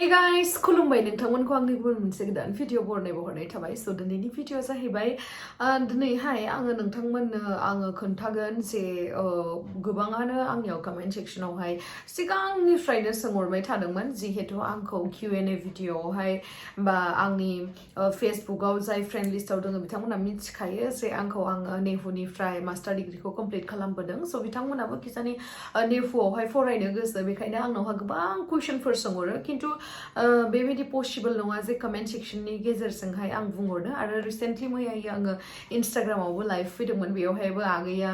Hey guys, खुलुमबाय नोंथांमोनखौ आंनि गुबुन मोनसे गोदान भिडिअ हरनाय थाबाय स दिनैनि भिडिअ जाहैबाय दिनैहाय आङो नोंथांमोननो आङो खोन्थागोन जे गोबाङानो आंनियाव कमेन्ट सेक्शनावहाय सिगांनिफ्रायनो सोंहरबाय थादोंमोन जिहेतु आंखौ Q&A भिडिअआवहाय बा आंनि फेसबुकआव जाय फ्रेन्ड लिस्टआव दङ बिथांमोना मिथिखायो जे आङो नेहुनिफ्राय मास्टार डिग्रीखौ कमप्लिट खालामबोदों स बिथांमोनाबो किजानि नेहुआवहाय फरायनो गोसो बेखायनो आंनावहा गोबां कुइसनफोर सोंहरो खिन्थु बेबायदि पसिबल नङा जे कमेन्ट सेक्शननि गेजेरजोंहाय आं बुंहरनो आरो रिसेन्टलि मैयायो आङो इन्स्टाग्रामावबो लाइभ फैदोंमोन बेयावहायबो आगैया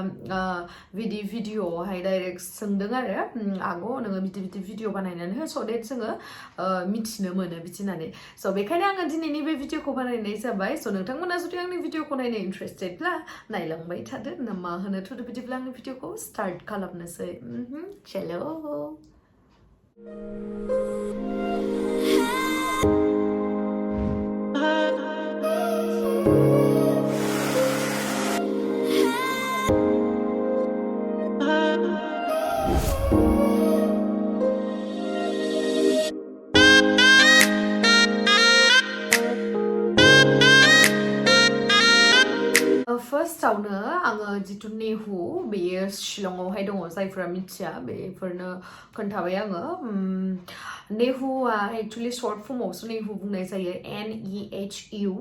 बिदि भिडिअआवहाय डाइरेक्ट सोंदों आरो आग' नोङो बिदि भिडिअ बानायनानै हो स देट जोङो मिथिनो मोनो बिदिनानै स बेखायनो आङो दिनैनि बे भिडिअखौ बानायनाय जाबाय स नोंथांमोना जुदि आंनि भिडिअखौ नायनो इन्ट्रेस्टेडब्ला नायलांबाय थादो ना मा होनो थुदो बिदिब्ला आंनि भिडिअखौ स्टार्ट खालामनोसै चलो फार्स्टआवनो आङो जितु नेहु बेयो शिलंआवहाय दङ जायफोरा मिथिया बेफोरनो खोन्थाबाय आङो नेहुआ एक्चुअली शर्ट फर्मआवसो नेहु बुंनाय जायो NEHU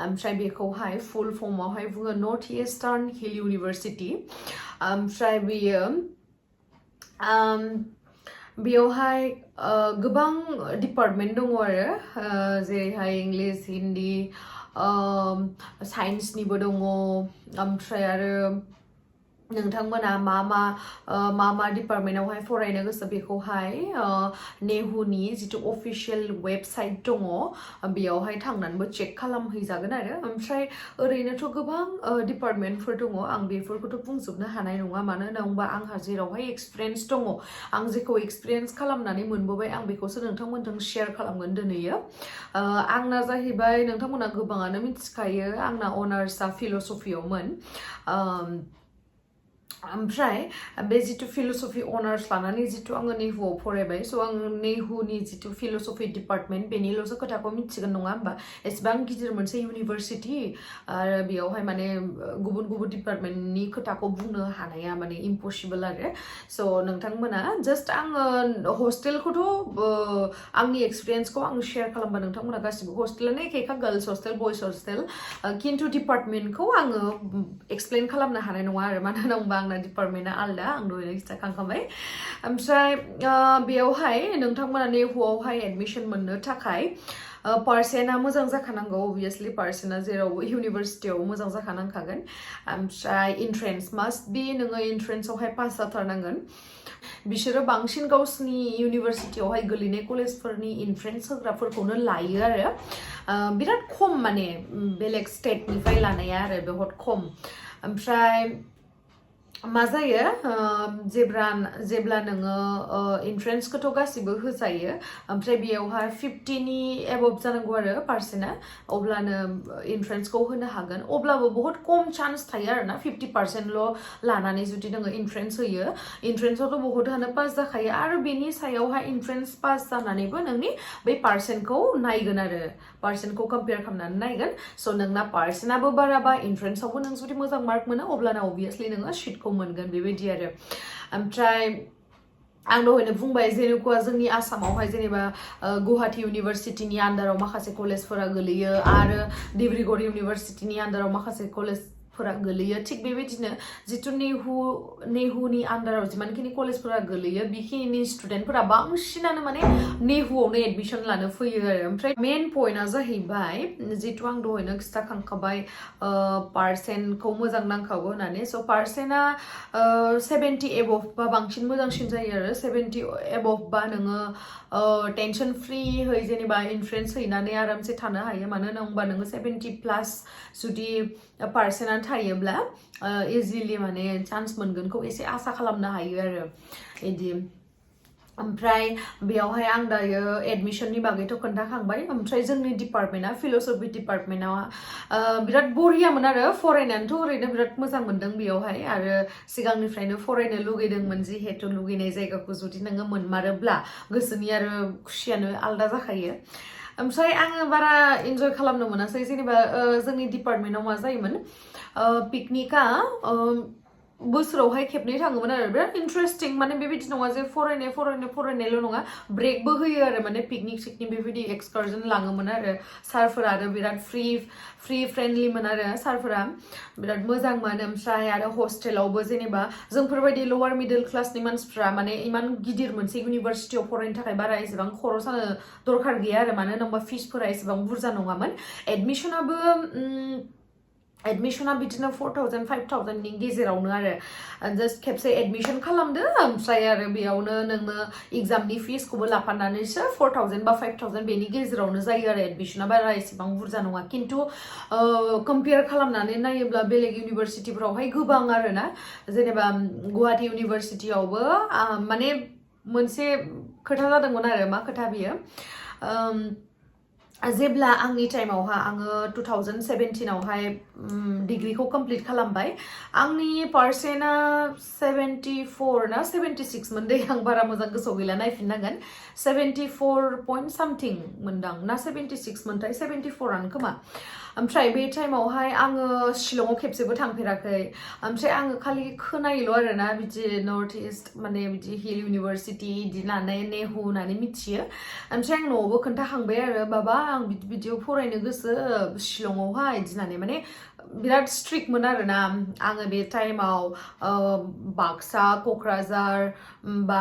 ओमफ्राय बेखौहाय फुल फर्मआवहाय बुङो नर्थ इस्टार्न हिल इउनिभार्सिटि ओमफ्राय बेयावहाय गोबां डिपार्टमेन्ट दङ आरो जेरैहाय इंलिश हिन्दी साइन्सनिबो दङ ओमफ्राय आरो नोंथांमोना मा डिपार्टमेन्टआवहाय फरायनो गोसो बेखौहाय नेहुनि जितु अफिशियेल वेबसाइट दङ बेयावहाय थांनानैबो चेक खालामहैजागोन आरो ओमफ्राय ओरैनोथ' गोबां डिपार्टमेन्टफोर दङ आं बेफोरखौथ' बुंजोबनो हानाय नङा मानो होनोबा आंहा जेरावहाय एक्सपिरियेन्स दङ आं जेखौ एक्सपिरियेन्स खालामनानै मोनबोबाय आं बेखौसो नोंथांमोनजों शेयार खालामगोन दिनैयो आंना जाहैबाय नोंथांमोना गोबाङानो मिथिखायो आंना अनार्सआ फिल'सफियावमोन ओमफ्राय बे जितु फिल'सफि अनार्स लानानै जितु आङो नेहुआव फरायबाय स आं नेहुनि जितु फिल'सफि डिपार्टमेन्ट बेनिल'सो खोथाखौ मिथिगोन नङा होमबा एसेबां गिदिर मोनसे इउनिभार्सिटि आरो बेयावहाय माने गुबुन डिपार्टमेन्टनि खोथाखौ बुंनो हानाया माने इम्पसिबल आरो स नोंथांमोना जास्ट आङो हस्टेलखौथ' आंनि एक्सपिरियेन्सखौ आं शेयार खालामबा नोंथांमोना गासिबो हस्टेलानो एखेखा गार्ल्स हस्टेल बयस हस्टेल खिन्थु डिपार्टमेन्टखौ आङो एक्सप्लेन खालामनो हानाय नङा आरो मानो होनोबा आंना डिपार्टमेन्टआ आलदा आं दहायनो खिन्थाखांखाबाय ओमफ्राय बेयावहाय नोंथांमोना नेहुआवहाय एडमिसन मोननो थाखाय पार्सेन्टआ मोजां जाखानांगौ अभियासलि पार्सेन्टआ जेरावबो इउनिभार्सिटियाव मोजां जाखानांखागोन ओमफ्राय इन्ट्रेन्स मास्ट बि नोङो इन्ट्रेन्सआवहाय पास जाथारनांगोन बिसोरो बांसिन गावसिनि इउनिभार्सिटियावहाय गोलैनाय कलेजफोरनि इन्ट्रेन्स होग्राफोरखौनो लायो आरो बिराद खम माने बेलेग स्टेटनिफ्राय लानाया आरो बहुत खम ओमफ्राय मा जायो जेब्ला नोङो इन्ट्रेन्सखौथ' गासिबो होजायो ओमफ्राय बेयावहाय 50नि एबभ जानांगौ आरो पार्सेन्टआ अब्लानो इन्ट्रेन्सखौ होनो हागोन अब्लाबो बहुत खम चान्स थायो आरोना 50% लानानै जुदि नोङो इन्ट्रेन्स होयो इन्ट्रेन्सआवथ' बहुतआनो पास जाखायो आरो बेनि सायावहाय इन्ट्रेन्स पास जानानैबो नोंनि बै पार्सेन्टखौ नायगोन आरो पार्सेन्टखौ कम्पेयार खालामनानै नायगोन स नोंना पार्सेन्टआबो बाराबा इन्ट्रेन्सआवबो नों जुदि मोजां मार्क मोनो अब्लाना अभियासलि नोङो सिटखौ मोनगोन बेबायदि आरो ओमफ्राय आं दहायनो बुंबाय जेनेकुवा जोंनि आसामावहाय जेनेबा गुवाहाटी इउनिभार्सिटिनि आन्दाराव माखासे कलेजफोरा गोलैयो आरो डिब्रुगड़ इउनिभार्सिटिनि आन्दाराव माखासे कलेजफोरा गोलैयो थिग बेबायदिनो जितु नेहुनि आन्दाराव जिमानखिनि कलेजफोरा गोलैयो बेखिनि स्टुडेन्टफोरा बांसिनानो माने नेहुआवनो एडमिसन लानो फैयो आरो ओमफ्राय मेन पइन्टआ जाहैबाय जितु आं दहायनो खिन्थाखांखाबाय पार्सेन्टखौ मोजां नांखागौ होननानै स पार्सेन्टआ 70 एबभ बा बांसिन मोजांसिन जायो आरो 70 एबभ बा नोङो टेनसन फ्रिहै जेनेबा इन्ट्रेन्स हैनानै आरामसे थानो हायो मानो होनोबा नोङो 70+ जुदि पार्सेन्टआ थायोब्ला इजिलि माने चान्स मोनगोनखौ एसे आसा खालामनो हायो आरो बिदि ओमफ्राय बेयावहाय आं दायो एडमिशननि बागैथ' खोन्थाखांबाय ओमफ्राय जोंनि डिपार्टमेन्टआ फिल'सफि डिपार्टमेन्टआव बिराद बरियामोन आरो फरायनानैथ' ओरैनो बिराद मोजां मोनदों बेयावहाय आरो सिगांनिफ्रायनो फरायनो लुगैदोंमोन जिहेतु लुगैनाय जायगाखौ जुदि नोङो मोनमारोब्ला गोसोनि आरो खुसियानो आलदा जाखायो ओमफ्राय आङो बारा इन्जय खालामनो मोनासै जेनेबा जोंनि डिपार्टमेन्टआव मा जायोमोन पिकनिकआ बोसोरावहाय खेबनै थाङोमोन आरो बिराद इन्टारेस्टिं माने बेबायदि नङा जे फरायनायल' नङा ब्रेकबो होयो आरो माने पिकनिक सिकनिक बेबायदि एक्सकारजन लाङोमोन आरो सारफोरा आरो बिराद फ्रि फ्रेन्डलिमोन आरो सारफोरा बिराद मोजांमोन ओमफ्राय आरो हस्टेलावबो जेनेबा जोंफोरबायदि लवार मिडल क्लासनि मानसिफ्रा माने इमान गिदिर मोनसे इउनिभारसिटियाव फरायनो थाखाय बारा एसेबां खर' सानो दरखार गैया आरो मानो होनोबा फिसफोरा एसेबां बुरजा नङामोन एडमिशना बिदिनो 4,000 5,000 नि गेजेरावनो आरो जास्ट खेबसे एडमिशन खालामदो ओमफ्राय आरो बेयावनो नोङो एग्जामनि फिसखौबो लाफानानैसो 4,000 बा 5,000 बेनि गेजेरावनो जायो आरो एडमिशना बारा एसेबां बुरजा नङा खिन्थु कम्पेयार खालामनानै नायोब्ला बेलेग इउनिभारसिटिफोरावहाय गोबां आरो ना जेनेबा गुवाहाटी इउनिभारसिटियावबो माने मोनसे खोथा जादोंमोन आरो मा खोथा बियो जेब्ला आंनि टाइमावहा आङो 2017 आवहाय डिग्रिखौ कमप्लिट खालामबाय आंनि पार्सेन्टआ 74 ना 76 मोन दे आं बारा मोजां गोसोआव गैला नायफिननांगोन 74 पइन्ट सामथिं मोनदां ना 76 मोनथाय 74 आनो खोमा ओमफ्राय बे टाइमावहाय आङो शिलंआव खेबसेबो थांफेराखै ओमफ्राय आङो खालि खोनायोल' आरोना बिदि नर्थ इस्ट माने बिदि हिल इउनिभारसिटि बिदि होननानै नेहु होननानै मिथियो ओमफ्राय आं न'आवबो खोन्थाखांबाय आरो बाबा आं बिदियाव फरायनो गोसो शिलंआवहाय बिदि होननानै माने बिराद स्ट्रिक्टमोन आरोना आङो बे टाइमाव बाक्सा क'क्राझार बा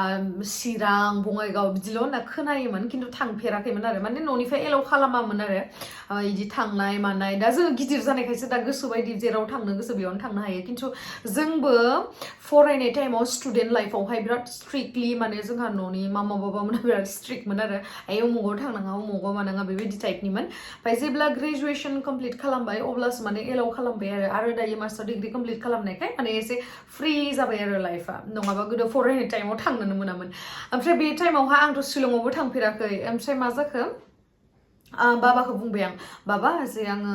चिरां बङाइगाव बिदिल' होनना खोनायोमोन खिन्थु थांफेराखैमोन आरो माने न'निफ्राय एलाउ खालामामोन आरो बिदि थांनाय मानाय दा जोङो गिदिर जानायखायसो दा गोसोबायदि जेराव थांनो गोसो बेयावनो थांनो हायो खिन्थु जोंबो फरायनाय टाइमाव स्टुडेन्ट लाइफआवहाय बिराद स्ट्रिक्टलि माने जोंहा न'नि मामा बाबामोना बिराद स्ट्रिक्टमोन आरो उमुगाव थांनाङा उमुगाव मानाङा बेबायदि टाइपनिमोन ओमफ्राय जेब्ला ग्रेजुवेसन कमप्लिट खालामबाय अब्लासो माने एलाउ खालामबाय आरो दायो मास्टार डिग्रि कमप्लिट खालामनायखाय माने एसे फ्रि जाबाय आरो लाइफआ नङाबा गोदो फरायनाय टाइमाव थांनोनो मोनामोन ओमफ्राय बे टाइमावहा आंथ' शिलंआवबो थांफेराखै ओमफ्राय मा जाखो बाबाखौ बुंबाय आं बाबा जे आङो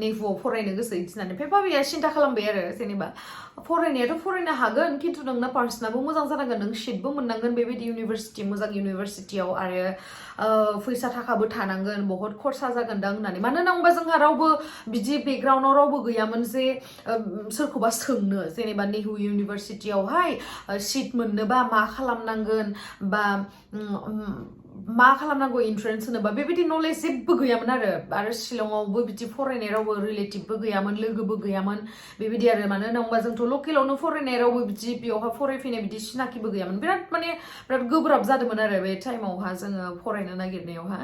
नेहुआव फरायनो गोसो बिदि होननानै ओमफ्राय बाबाया सिन्था खालामबाय आरो जेनेबा फरायनायाथ' फरायनो हागोन खिन्थु नोंना पार्सनाबो मोजां जानांगोन नों सिटबो मोननांगोन बेबायदि इउनिभारसिटि मोजां इउनिभारसिटियाव आरो फैसा थाखाबो थानांगोन बहुत खरसा जागोन दां होननानै मानो होनबा जोंहा रावबो बिदि बेकग्राउन्डआव रावबो गैयामोन जे सोरखौबा सोंनो जेनेबा नेहु इउनिभारसिटियावहाय सिट मोननोबा मा खालामनांगोन बा मा खालामनांगौ इन्ट्रेन्स होनोबा बेबायदि नलेज जेबो गैयामोन आरो शिलंआवबो बिदि फरायनाय रावबो रिलेटिभबो गैयामोन लोगोबो गैयामोन बेबायदि आरो मानो होनबा जोंथ' लकेलावनो फरायनाय रावबो बिदि बेयावहा फरायफैनाय बिदि सिनाकिबो गैयामोन बिराद गोब्राब जादोंमोन आरो बे टाइमावहा जोङो फरायनो नागिरनायावहा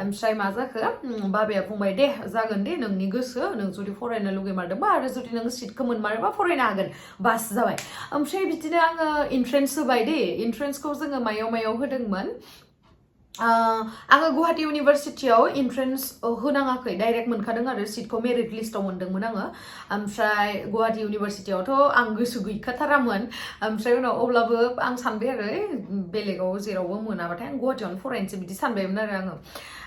ओमफ्राय मा जाखो बाबाया बुंबाय दे जागोन दे नोंनि गोसो नों जुदि फरायनो लुगैमारदोंबा आरो जुदि नों सिटखौ मोनमारोबा फरायनो हागोन बास जाबाय ओमफ्राय बिदिनो आङो इन्ट्रेन्स होबाय दे इन्ट्रेन्सखौ जोङो मायाव होदोंमोन आङो गुवाहाटी इउनिभारसिटियाव इन्ट्रेन्स होनाङाखै डाइरेक्ट मोनखादों आरो सिटखौ मेरिट लिस्टआव मोनदोंमोन आङो ओमफ्राय गुवाहाटी इउनिभारसिटियावथ' आं गोसो गैखाथारामोन ओमफ्राय उनाव अब्लाबो आं सानबाय आरो बेलेगाव जेरावबो मोनाबाथाय आं गुवाहाटीयावनो फरायनोसै बिदि सानबायमोन आरो आङो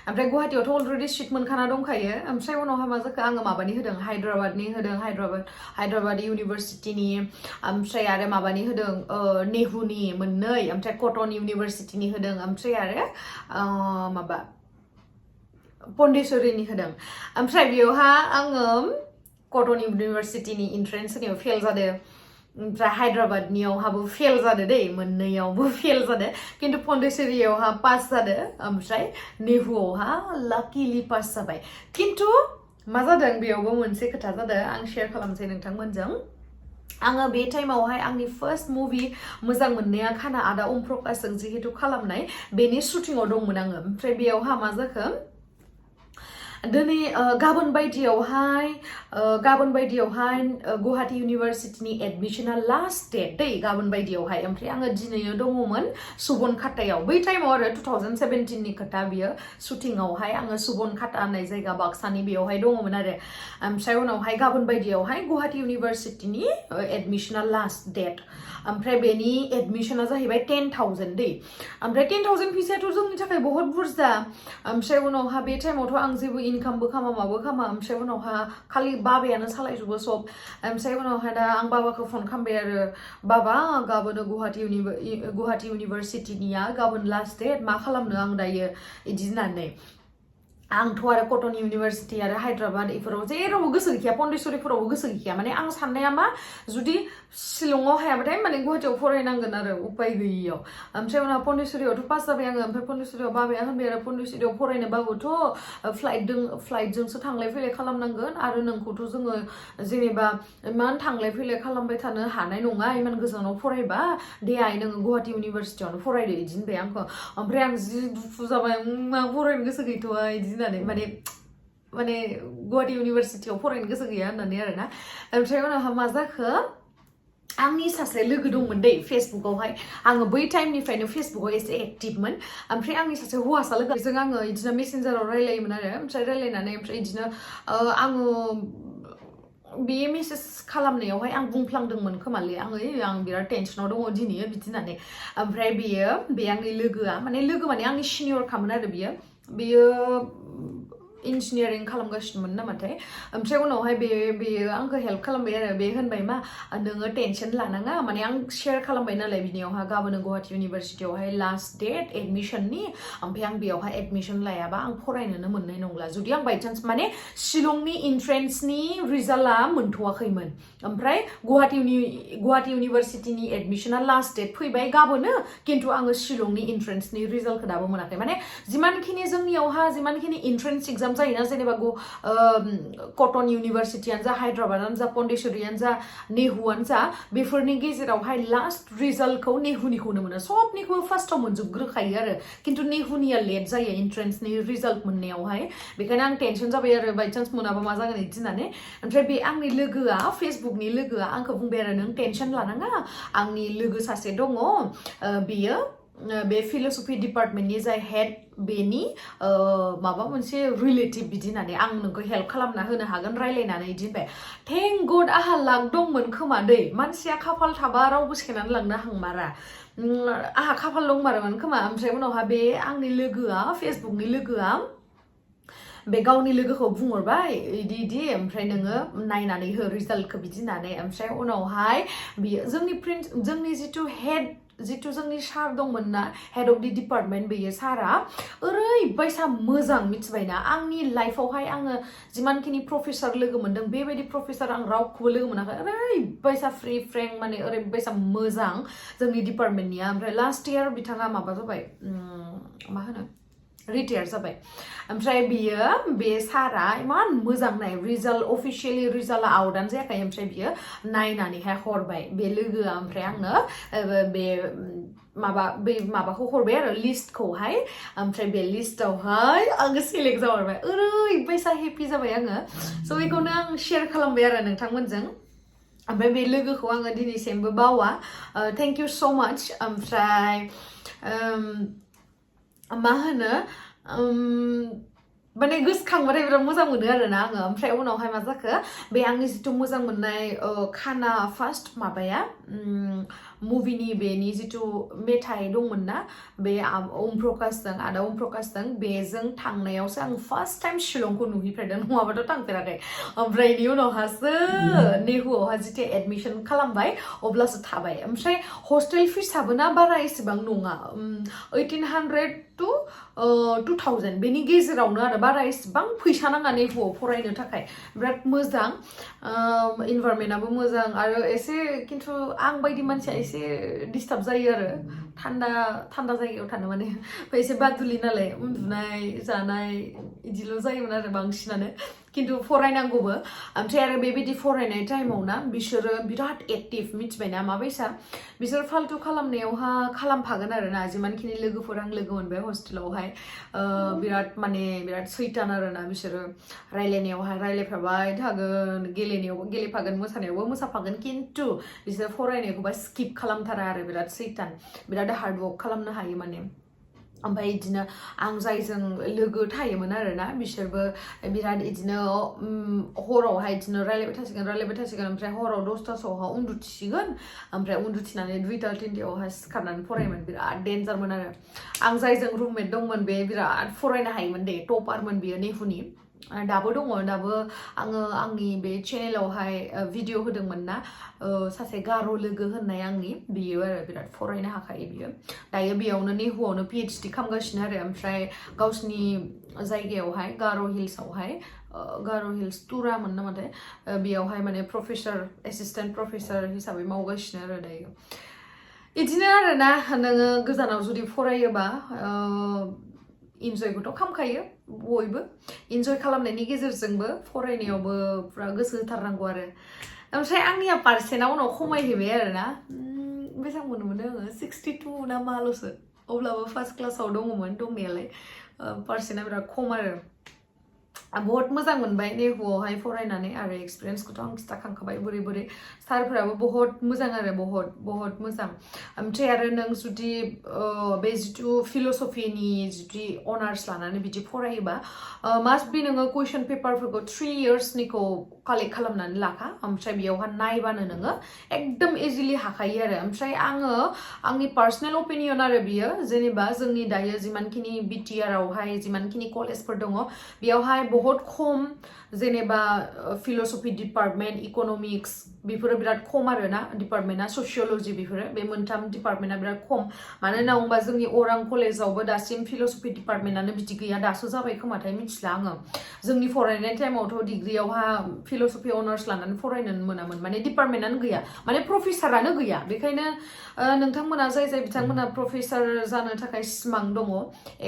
ओमफ्राय गुवाहाटीयावथ' अलरेडि सिट मोनखाना दंखायो ओमफ्राय उनावहाय मा जाखो आङो माबानि होदों हायद्राबादनि होदों हायद्राबाद इउनिभारसिटिनि ओमफ्राय आरो माबानि होदों नेहुनि मोननै ओमफ्राय कटन इउनिभारसिटिनि होदों ओमफ्राय आरो माबा पन्डिचेरीनि होदों ओमफ्राय बेयावहा आङो कटन इउनिभारसिटिनि इन्ट्रेन्स होनायाव फेल जादों ओमफ्राय हायद्राबादनियावहाबो फेल जादों दै मोननैयावबो फेल जादों खिन्थु पन्डिचेरीयावहा पास जादों ओमफ्राय नेहुआवहा लाकिलि पास जाबाय खिन्थु मा जादों बेयावबो मोनसे खोथा जादों आं शेयार खालामसै नोंथांमोनजों आङो बे टाइमावहाय आंनि फार्स्ट मुभि मोजां मोननाया खाना आदा ओम प्रकाशजों जिहेतु खालामनाय बेनि शुटिंआव दंमोन आङो ओमफ्राय बेयावहा मा जाखो दिनै गाबोन बायदियावहाय गुवाहाटी इउनिभारसिटिनि एडमिशना लास्ट डेट दै गाबोन बायदियावहाय ओमफ्राय आङो दिनैनो दङमोन सुबन खाटायाव बै टाइमाव आरो 2017 नि खोथा बियो शुटिंआवहाय आङो सुबन खाटा होननाय जायगा बाक्सानि बेयावहाय दङमोन आरो ओमफ्राय उनावहाय गाबोन बायदियावहाय गुवाहाटी इउनिभारसिटिनि एडमिशना लास्ट डेट ओमफ्राय बेनि एडमिशना जाहैबाय 10,000 दै ओमफ्राय 10,000 फैसायाथ' जोंनि थाखाय बहुत बुरजा ओमफ्राय उनावहा बे टाइमावथ' आं जेबो इनकामबो खामा माबो खामा ओमफ्राय उनावहा खालि बाबायानो सालायजोबो सब ओमफ्राय उनावहाय दा आं बाबाखौ फन खालामबाय आरो बाबा गाबोन गुवाहाटी इउनिभारसिटिनिया गाबोन लास्ट डेट मा खालामनो आं दायो इदि होननानै आंथ' आरो कटन इउनिभारसिटि आरो हायद्राबाद इफोराव जेरावबो गोसो गैखाया पन्डिचेरिफोरावबो गोसो गैखाया माने आं साननाया मा जुदि शिलंआव हायाबाथाय माने गुवाहाटीयाव फरायनांगोन आरो उपाय गैयियाव ओमफ्राय उनाव पन्डिचेरियावथ' पास जाबाय आङो ओमफ्राय पन्डिचेरियाव बाबाया होनबाय आरो पन्डिचेरियाव फरायनोबाबोथ' फ्लाइटजोंसो थांलाय फैलाय खालामनांगोन आरो नोंखौथ' जोङो जेनेबा इमान थांलाय फैलाय खालामबाय थानो हानाय नङा इमान गोजानाव फरायबा दे आइ नोङो गुवाहाटी इउनिभारसिटियावनो फरायदो इदि होनबाय आंखौ ओमफ्राय आं जि दुखु जाबाय आं फरायनो गोसो गैथ'वा इदि माने गुवाहाटी इउनिभारसिटियाव फरायनो गोसो गैया होननानै आरोना ओमफ्राय उनावहा मा जाखो आंनि सासे लोगो दंमोन दै फेसबुकआवहाय आङो बै टाइमनिफ्रायनो फेसबुकआव एसे एक्टिभमोन ओमफ्राय आंनि सासे हौवासा लोगोजों आङो बिदिनो मेसेन्जाराव रायलायोमोन आरो ओमफ्राय रायलायनानै ओमफ्राय बिदिनो आङो बे मेसेज खालामनायावहाय आं बुंफ्लांदोंमोन खोमालै आं बिराद टेनसनाव दङ दिनै बिदि होननानै ओमफ्राय बे आंनि लोगोआ माने आंनि सिनियर खामोन आरो बियो इन्जिनियारिं खालामगासिनोमोन नामाथाय ओमफ्राय उनावहाय बेयो आंखौ हेल्प खालामबाय आरो बे होनबाय मा नोङो टेनसन लानाङा माने आं शेयार खालामबाय नालाय बिनियावहा गाबोन गुवाहाटी इउनिभारसिटियावहाय लास्ट डेट एडमिशननि ओमफ्राय आं बेयावहाय एडमिशन लायाबा आं फरायनोनो मोननाय नंला जुदि आं बायचान्स माने शिलंनि इन्ट्रेन्सनि रिजाल्टआ मोनथ'वाखैमोन ओमफ्राय गुवाहाटी इउनिभारसिटिनि एडमिशना लास्ट डेट फैबाय गाबोनो खिन्थु आङो शिलंनि इन्ट्रेन्सनि रिजाल्टखौ दाबो मोनाखै माने जिमानखिनि जोंनियावहा जिमानखिनि इन्ट्रेन्स एग्जाम जायोना जेनेबा कटन इउनिभारसिटियानो जा हायद्राबादानो जा पन्डिचेरियानो जा नेहुआनो जा बेफोरनि गेजेरावहाय लास्ट रिजाल्टखौ नेहुनिखौनो मोनो सबनिखौबो फार्स्टआव मोनजोबग्रोखायो आरो खिन्थु नेहुनिया लेट जायो इन्ट्रेन्सनि रिजाल्ट मोननायावहाय बेखायनो आं टेनसन जाबाय आरो बायचान्स मोनाबा मा जागोन बिदि होननानै ओमफ्राय बे आंनि लोगोआ फेसबुकनि लोगोआ आंखौ बुंबाय आरो नों टेनसन लानाङा आंनि लोगो सासे दङ बेयो बे फिलसफि डिपार्टमेन्टनि जाय हेड बेनि माबा मोनसे रिलेटिभ बिदि होननानै आं नोंखौ हेल्प खालामना होनो हागोन रायलायनानै बिदि होनबाय थेंक गड आहा लाक दंमोन खोमा दै मानसिया खाफाल थाबा रावबो सेनानै लांनो हांमारा आहा खाफाल दंमारोमोन खोमा ओमफ्राय उनावहा बे आंनि लोगोआ फेसबुकनि लोगोआ बे गावनि लोगोखौ बुंहरबाय इदि ओमफ्राय नोङो नायनानै हो रिजाल्टखौ बिदि होननानै ओमफ्राय उनावहाय बियो जोंनि जिथु जोंनि सार दंमोन ना हेड अफ दि डिपार्टमेन्ट बेयो सारा ओरैबायसा मोजां मिथिबायना आंनि लाइफआवहाय आङो जिमानखिनि प्रफेसर लोगो मोनदों बेबायदि प्रफेसर आं रावखौबो लोगो मोनाखै ओरैबायसा फ्रि फ्रेंक माने ओरैबायसा मोजां जोंनि डिपार्टमेन्टनिया ओमफ्राय लास्ट इयार बिथाङा माबा जाबाय मा होनो रिटायार जाबाय ओमफ्राय बे सारा इमान मोजां नाय रिजाल्ट अफिसियेलि रिजाल्टआ आउटआनो जायाखै ओमफ्राय बियो नायनानैहाय हरबाय बे लोगोआ ओमफ्राय आंनो बे माबाखौ हरबाय आरो लिस्टखौहाय ओमफ्राय बे लिस्टआवहाय आङो सेलेक्ट जाहरबाय ओरैबायसा हेपि जाबाय आङो स' बेखौनो आं शेयार खालामबाय आरो नोंथांमोनजों ओमफ्राय बे लोगोखौ आङो दिनैसिमबो बावा थेंक इउ स' माच ओमफ्राय मा होनो माने गोसोखांबाथाय बिराद मोजां मोनो आरोना आङो ओमफ्राय उनावहाय मा जाखो बे आंनि जिथु मोजां मोननाय खाना फार्स्ट माबाया मुभिनि बेनि जिथु मेथाइ दंमोन ना बे आदा ओम प्रकाशजों बेजों थांनायावसो आं फार्स्ट टाइम शिलंखौ नुहैफेरदों नङाबाथ' थांफेराखै ओमफ्राय बेनि उनावहासो नेहुआवहा जिथु एडमिशन खालामबाय अब्लासो थाबाय ओमफ्राय हस्टेल फिसाबो ना बारा एसेबां नङा 1800 to 2000 बेनि गेजेरावनो आरो बारा एसेबां फैसा नाङा नेहुआव फरायनो थाखाय बिराद मोजां इनभाइरमेन्टआबो मोजां आरो एसे खिन्थु आं बायदि मानसिया एसे डिस्टार्ब जायो आरो थान्दा जायगायाव थानो माने एसे बादुलि नालाय उन्दुनाय जानाय इदिल' जायोमोन आरो बांसिनानो खिन्थु फरायनांगौबो ओमफ्राय आरो बेबायदि फरायनाय टाइमाव ना बिसोरो बिराद एक्टिभ मिथिबायना माबायसा बिसोर फाल्तु खालामनायावहा खालामफागोन आरो ना जिमानखिनि लोगोफोर आं लोगो मोनबाय हस्टेलावहाय बिराद सैतान आरो ना बिसोरो रायलायनायावहाय रायलायफाबाय थागोन गेलेनायावबो गेलेफागोन मोसानायावबो मोसाफागोन खिन्थु बिसोर फरायनायखौबा स्किप खालामथारा आरो बिराद सैतान बिराद हार्ड वर्क खालामनो हायो माने ओमफ्राय इदिनो आं जायजों लोगो थायोमोन आरो ना बिसोरबो बिराद इदिनो हरावहाय इदिनो रायलायबाय थासिगोन ओमफ्राय हराव 10टासोआवहा उन्दुथिसिगोन ओमफ्राय उन्दुथिनानै 2टा 3टायावहाय सिखारनानै फरायोमोन बिराद डेन्जारमोन आरो आं जायजों रुममेट दंमोन बे बिराद फरायनो हायोमोन दे टपारमोन बियो नेहुनि दाबो दङ दाबो आङो आंनि बे चेनेलावहाय भिडिअ होदोंमोन ना सासे गार' लोगो होननाय आंनि बियो आरो बिराद फरायनो हाखायो बियो दायो बेयावनो नेहुआवनो PhD खालामगासिनो आरो ओमफ्राय गावसिनि जायगायावहाय गार' हिल्स टुरामोन नामाथाय बेयावहाय माने एसिस्टेन्ट प्रफेसर हिसाबै मावगासिनो आरो दायो इदिनो आरो ना नोङो गोजानाव जुदि फरायोबा इन्जयखौथ' खालामखायो बयबो इन्जय खालामनायनि गेजेरजोंबो फरायनायावबो पुरा गोसो होथारनांगौ आरो ओमफ्राय आंनिया पार्सेन्टआ उनाव खमायहैबाय आरो ना बेसेबां मोनोमोन आङो 62 ना माल'सो अब्लाबो फार्स्ट क्लासाव दङमोन दंनायालाय पार्सेन्टआ बिराद खम आरो बहुत मोजां मोनबाय नेहुआवहाय फरायनानै आरो एक्सपिरियेन्सखौथ' आं खिथाखांखाबाय बोरै सारफोराबो बहुत मोजां आरो बहुत मोजां ओमफ्राय आरो नों जुदि बे जिथु फिल'सफिनि जुदि अनार्स लानानै बिदि फरायोबा मास्ट बि नोङो कुइसन पेपारफोरखौ 3 इयार्सनिखौ कालेक्ट खालामनानै लाखा ओमफ्राय बेयावहा नायबानो नोङो एकदम इजिलि हाखायो आरो ओमफ्राय आंनि पार्सनेल अपिनियन आरो बियो जेनेबा जोंनि दायो जिमानखिनि BTR आवहाय जिमानखिनि कलेजफोर दङ बेयावहाय बहुत खम जेनेबा फिल'सफि डिपार्टमेन्ट इक'नमिक्स बेफोरो बिराद खम आरो ना डिपार्टमेन्टआ सशियल'जि बेफोरो बे मोनथाम डिपार्टमेन्टआ बिराद खम मानो होनना बुङोबा जोंनि अरां कलेजावबो दासिम फिल'सफि डिपार्टमेन्टआनो बिदि गैया दासो जाबाय खोमाथाय मिथिला आङो जोंनि फरायनाय टाइमावथ' डिग्रियावहा फिल'सफि अनार्स लानानै फरायनो मोनामोन माने डिपार्टमेन्टआनो गैया माने प्रफेसारानो गैया बेखायनो नोंथांमोना जाय बिथांमोना प्रफेसार जानो थाखाय सिमां दङ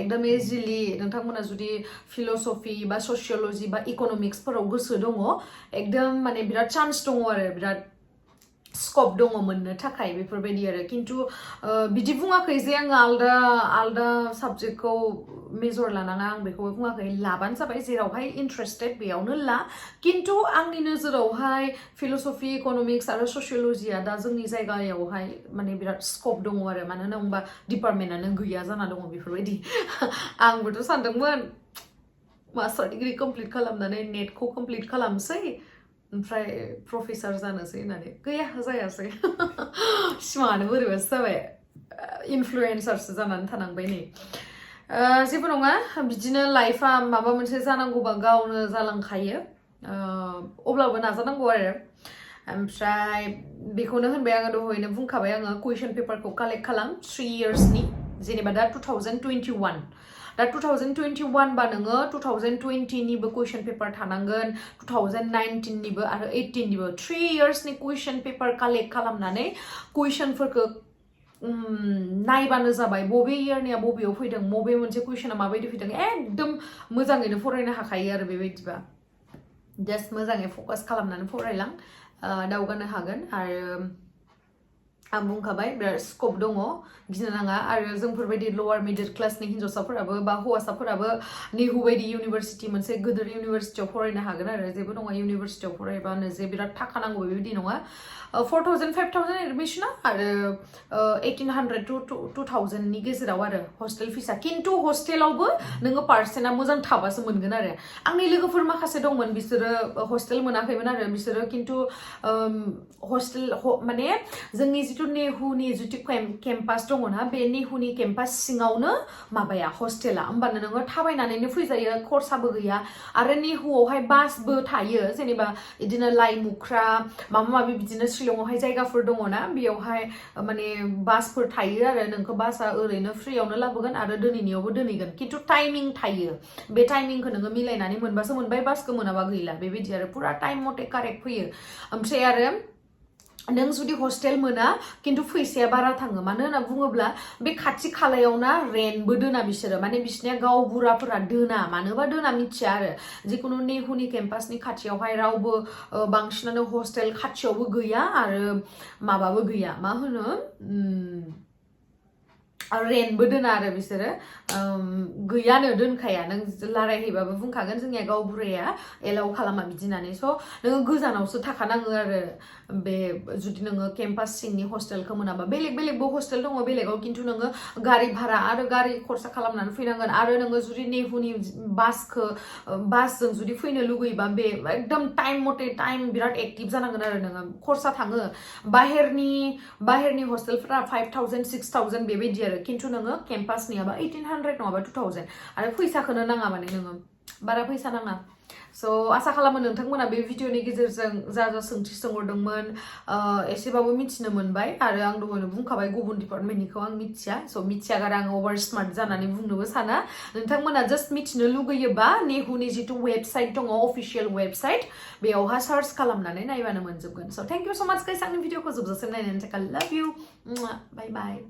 एकदम इजिलि नोंथांमोना जुदि फिल'सफि बा सशियल'जि बा इक'नमिक्सफोराव गोसो दङ एकदम माने बिराद चान्स दङ आरो बिराद स्कप दङ मोननो थाखाय बेफोरबायदि आरो खिन्थु बिदि बुङाखै जे आङो आलदा साबजेक्टखौ मेजर लानाङा आं बेखौबो बुङाखै लाबानो जाबाय जेरावहाय इन्ट्रेस्टेड बेयावनो ला खिन्थु आंनि नोजोरावहाय फिल'सफि इक'नमिक्स आरो सशियल'जिया दा जोंनि जायगायावहाय माने बिराद स्कप दङ आरो मानो होनना बुङोबा डिपार्टमेन्टआनो गैया जाना दङ बेफोरबायदि आंबोथ' सानदोंमोन मास्टार डिग्री कमप्लिट खालामनानै नेटखौ कमप्लिट खालामसै ओमफ्राय प्रफेसार जानोसै होननानै गैया जायासै सिमाङानो बोरैबासो जाबाय इनफ्लुएन्सारसो जानानै थानांबाय नै जेबो नङा बिदिनो लाइफआ माबा मोनसे जानांगौबा गावनो जालांखायो अब्लाबो नाजानांगौ आरो ओमफ्राय बेखौनो होनबाय आङो दहायनो बुंखाबाय आङो कुइसन पेपारखौ कालेक्ट खालाम 3 इयार्सनि जेनेबा दा 2021 दा 2021 बा नोङो 2020निबो कुइसन पेपार थानांगोन 2019 निबो आरो 18 निबो 3 इयार्सनि कुइसन पेपार कालेक्ट खालामनानै कुइसनफोरखौ नायबानो जाबाय बबे इयारनिया बबेयाव फैदों बबे मोनसे कुइसना माबायदि फैदों एकदम मोजाङैनो फरायनो हाखायो आरो बेबायदिबा जास्ट मोजाङै फकास खालामनानै फरायलां दावगानो हागोन आरो आं बुंखाबाय बिराद स्कप दङ गिनो नाङा आरो जोंफोरबायदि लवार मिडल क्लासनि हिन्जावसाफोराबो बा हौवासाफोराबो नेहु बायदि इउनिभारसिटि मोनसे गिदिर इउनिभारसिटियाव फरायनो हागोन आरो जेबो नङा इउनिभारसिटियाव फरायबानो जे बिराद थाखा नांगौ बेबायदि नङा 4,000 5,000 एडमिशना आरो 1,800 to 2,000 नि गेजेराव आरो हस्टेल फिसा खिन्थु हस्टेलावबो नोङो पार्सेन्टआ मोजां थाबासो मोनगोन आरो आंनि लोगोफोर माखासे दंमोन बिसोरो हस्टेल मोनाखैमोन आरो बिसोरो खिन्थु हस्टेल माने जोंनि जिथु नेहुनि जिथु केम्पास दङना बे नेहुनि केम्पास सिङावनो माबाया हस्टेला होमबानो नोङो थाबायनानैनो फैजायो खरसाबो गैया आरो नेहुआवहाय बासबो थायो जेनेबा बिदिनो लाइमुख्रा माबा माबि बिदिनो शिलंआवहाय जायगाफोर दङना बेयावहाय माने बासफोर थायो आरो नोंखौ बासआ ओरैनो फ्रियावनो लाबोगोन आरो दोनैनियावबो दोनहैगोन खिन्थु टाइमिं थायो बे टाइमिंखौ नोङो मिलायनानै मोनबासो मोनबाय बासखौ मोनाबा गैला बेबायदि आरो पुरा टाइम मथे कारेक्ट फैयो ओमफ्राय आरो नों जुदि हस्टेल मोना खिन्थु फैसाया बारा थाङो मानो होनना बुङोब्ला बे खाथि खालायाव ना रेन्टबो दोना बिसोरो माने बिसोरनिया गावबुराफोरा दोना मानोबा दोना मिथिया आरो जिखुनु नेहुनि केम्पासनि खाथियावहाय रावबो बांसिनानो हस्टेल खाथियावबो गैया आरो माबाबो गैया मा होनो रेन्टबो दोना आरो बिसोरो गैयानो दोनखाया नों लारायहैबाबो बुंखागोन जोंनिया गावबुराया एलाउ खालामा बिदि होननानै स' नोङो गोजानावसो थाखानाङो आरो बे जुदि नोङो केम्पास सिंनि हस्टेलखौ मोनाबा बेलेग बेलेगबो हस्टेल दङ बेलेगाव खिन्थु नोङो गारि भारा आरो गारि खरसा खालामनानै फैनांगोन आरो नोङो जुदि नेहुनि बासजों जुदि फैनो लुगैयोबा बे एकदम टाइम मथे टाइम बिराद एक्टिभ जानांगोन आरो नोङो खरसा थाङो बाहेरनि हस्टेलफोरा 5,000 6,000 बेबायदि आरो खिन्थु नोङो केम्पासनियाबा 1,800 नङाबा 2,000 आरो फैसाखौनो नाङा माने नोङो बारा फैसा नाङा स' आसा खालामो नोंथांमोना बे भिडिअनि गेजेरजों जा सोंथि सोंहरदोंमोन एसेबाबो मिथिनो मोनबाय आरो आं दहायनो बुंखाबाय गुबुन डिपार्टमेन्टनिखौ आं मिथिया स' मिथियागारा आं अभार स्मार्ट जानानै बुंनोबो साना नोंथांमोना जास्ट मिथिनो लुगैयोबा नेहुनि जिथु वेबसाइट दङ अफिसियेल वेबसाइट बेयावहा सार्च खालामनानै नायबानो मोनजोबगोन स' थेंक इउ स' माच गाइस आंनि भिडिअखौ जोबजासिम नायनायनि थाखाय लाभ इउ बाय बाय